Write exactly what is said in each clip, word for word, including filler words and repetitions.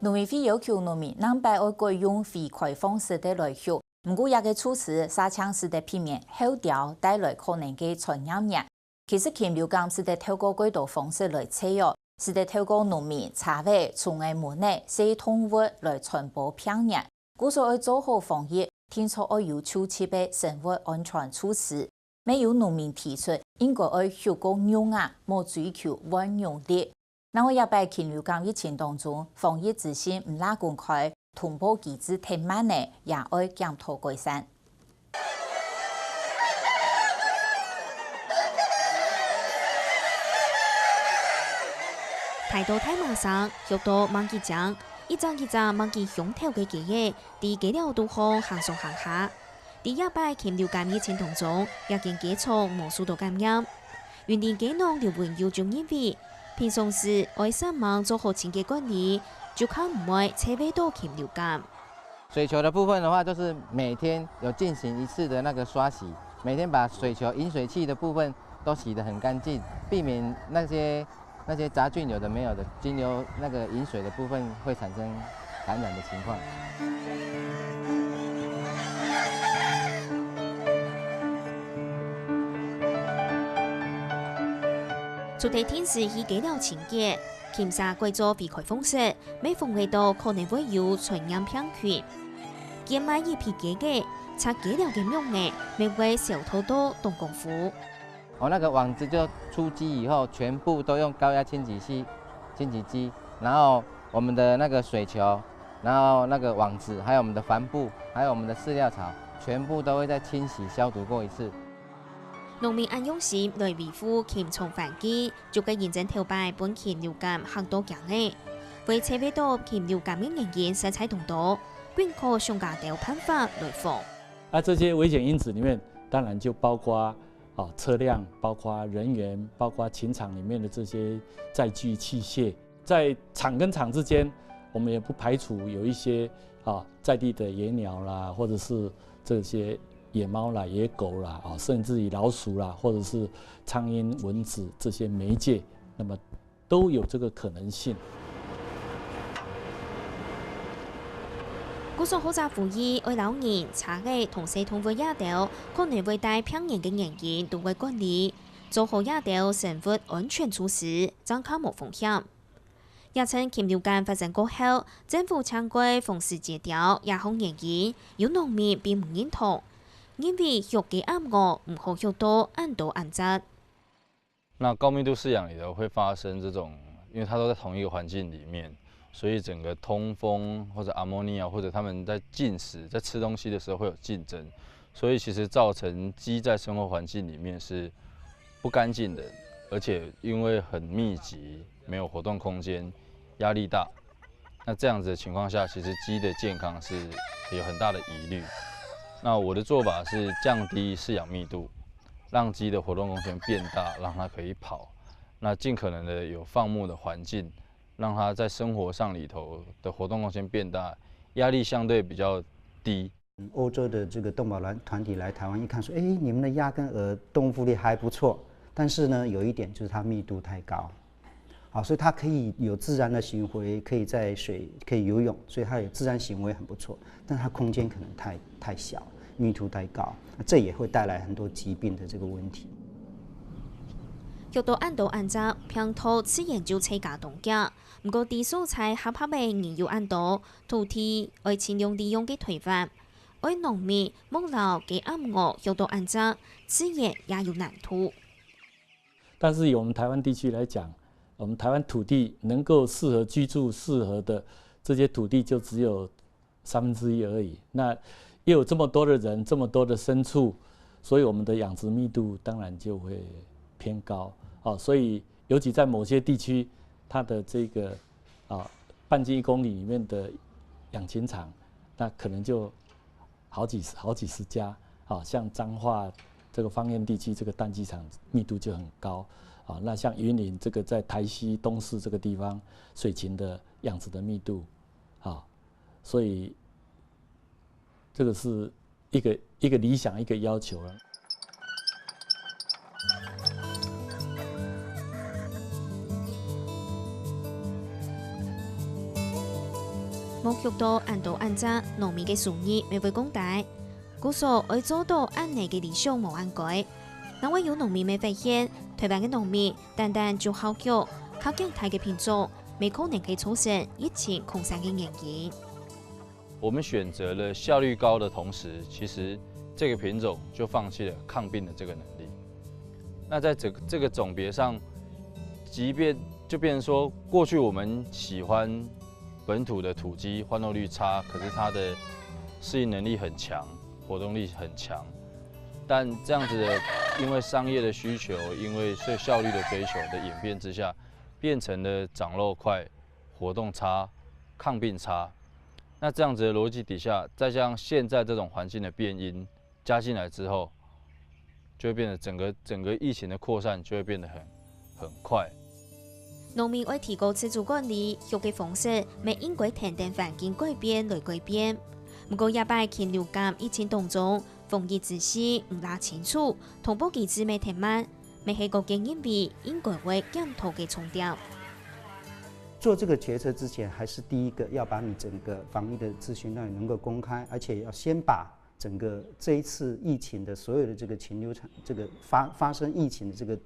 農委會要求農民另擺愛改用非開放式个來畜，毋過這个措施嗄淨使得避免候鳥帶來可能个傳染源。其實禽流感使得透過幾多方式來傳哦，使得透過農民、車仔、蟲仔、蚊仔、細動物來傳播病源。故所愛做好防疫，定著愛有就職个生活安全措施。乜有農民提出，應該愛畜過肉鴨，莫追求換農曆。另外這擺禽流感疫情當中，防疫資訊毋罅公開，通報機制忒慢了，也愛檢討改善。大到大嫲聲，畜到吂幾靚，一隻一隻吂幾凶頭个雞仔，在雞寮肚項行上行下。在這擺禽流感疫情當中，這間雞場無受到感染。雲林雞農劉文佑就認為，平常時愛煞猛做好清潔管理，就較毋會接觸到禽流感。水球的部分的話，就是每天有進行一次的那個刷洗，每天把水球飲水器的部分都洗得很乾淨，避免那些那些杂菌有的没有的经由那个饮水的部分会产生感染的情况。除了定時去雞寮清潔，禽舍改做非開放式，乜防衛到可能會有傳染病菌。見賣一批雞个，拆雞寮个網仔，乜會消毒到當功夫。 哦，那个网子就出鸡以后，全部都用高压清洗器、清洗机，然后我们的那个水球，然后那个网子，还有我们的帆布，还有我们的饲料槽，全部都会再清洗消毒过一次。農民恁用心來維護禽場環境，就係認真頭擺分禽流感嚇到驚了。為接觸到禽流感个原因實在當多，緊靠商家兜辦法來防。啊，這些危險因子裡面，當然就包括 啊，車輛，包括人員，包括禽场里面的这些载具器械，在场跟场之间，我们也不排除有一些啊在地的野鸟啦，或者是这些野猫啦、野狗啦，啊，甚至于老鼠啦，或者是苍蝇、蚊子这些媒介，那么都有这个可能性。故所學者呼籲，愛摎人、車仔同細動物這兜，可能會帶病原个原因都會管理，做好這兜生活安全措施，正較無風險。這陣禽流感發生過後，政府正改封市截標這項原因，有農民並毋認同，認為畜雞鴨鵝毋好畜到恁多恁雜。 那高密度飼养里头会发生这种，因为它都在同一个环境里面，所以整个通风或者阿莫尼亚或者它们在进食、在吃东西的时候会有竞争，所以其实造成鸡在生活环境里面是不干净的，而且因为很密集，没有活动空间，压力大。 那这样子的情况下，其实鸡的健康是有很大的疑虑。那我的做法是降低饲养密度，让鸡的活动空间变大，让它可以跑。那尽可能的有放牧的环境，让它在生活上里头的活动空间变大，压力相对比较低。 嗯，欧洲的这个动保团，团体来台湾一看，说：“哎，你们的鸭跟鹅动物福利还不错，但是呢，有一点就是它密度太高。”好，所以它可以有自然的行为，可以在水，可以游泳，所以它有自然行为很不错，但它空间可能太，太小，密度太高，那这也会带来很多疾病的这个问题。 畜到恁多恁雜，病毒自然就在加當遽。毋過，在所在合法个人有恁多，土地愛盡量利用个推法，愛農民莫摎雞鴨鵝畜到恁雜，自然也有難度。但是以我们台湾地区来讲，我们台湾土地能够适合居住、适合的这些土地就只有三分之一而已。那又有这么多的人，这么多的牲畜，所以我们的养殖密度当然就会偏高。哦，所以尤其在某些地区，它的这个，啊，半径一公里里面的养禽场，那可能就好几十，好几十家。啊，像彰化这个芳苑地区，这个蛋鸡场密度就很高。啊，那像云林这个在台西东势这个地方，水禽的养殖的密度，啊，所以这个是一个，一个理想，一个要求了。目畜到恁多恁隻，農民个收入乜會降低。故所愛做到恁呢个理想無恁該。另外有農民乜發現，臺灣个農民單單種好畜，較簡單个品種，乜可能係造成疫情擴散个原因。我们选择了效率高的同时，其实这个品种就放弃了抗病的这个能力。那在这这个种别上，即便就变成说，过去我们喜欢本土的土鸡，换肉率差，可是它的适应能力很强，活动力很强。但这样子的，因为商业的需求，因为对效率的追求的演变之下，变成了长肉快、活动差、抗病差。那这样子的逻辑底下，再加上现在这种环境的变因加进来之后，就会变得整个整个疫情的扩散就会变得很很快。農民愛提高自主管理，畜个方式乜應該跈等環境改變來改變。毋過這擺禽流感疫情當中，防疫指示毋罅清楚，通報機制乜忒慢，乜係各界認為應該會檢討个重點。做这个决策之前，还是第一个要把你整个防疫的资讯让你能够公开，而且要先把整个这一次疫情的所有的这个禽流产，这个发发生疫情的这个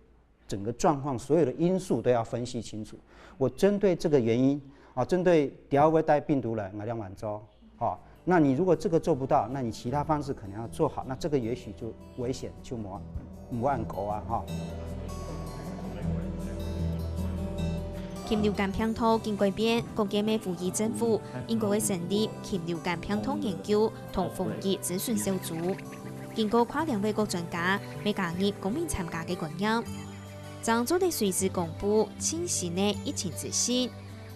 整个状况，所有的因素都要分析清楚。我针对这个原因啊，针对第二位带病毒来，我两万周，好，那你如果这个做不到，那你其他方式可能要做好，那这个也许就危险就莫莫按狗啊哈。禽流感病毒緊改变，各界乜呼吁政府应该会成立禽流感病毒研究同防疫咨询小组。经过跨单位个专家，乜加入公民参加个概念，正做得随时公布最新个疫情资讯。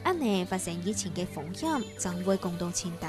恁呢发生疫情个风险正会降到尽低。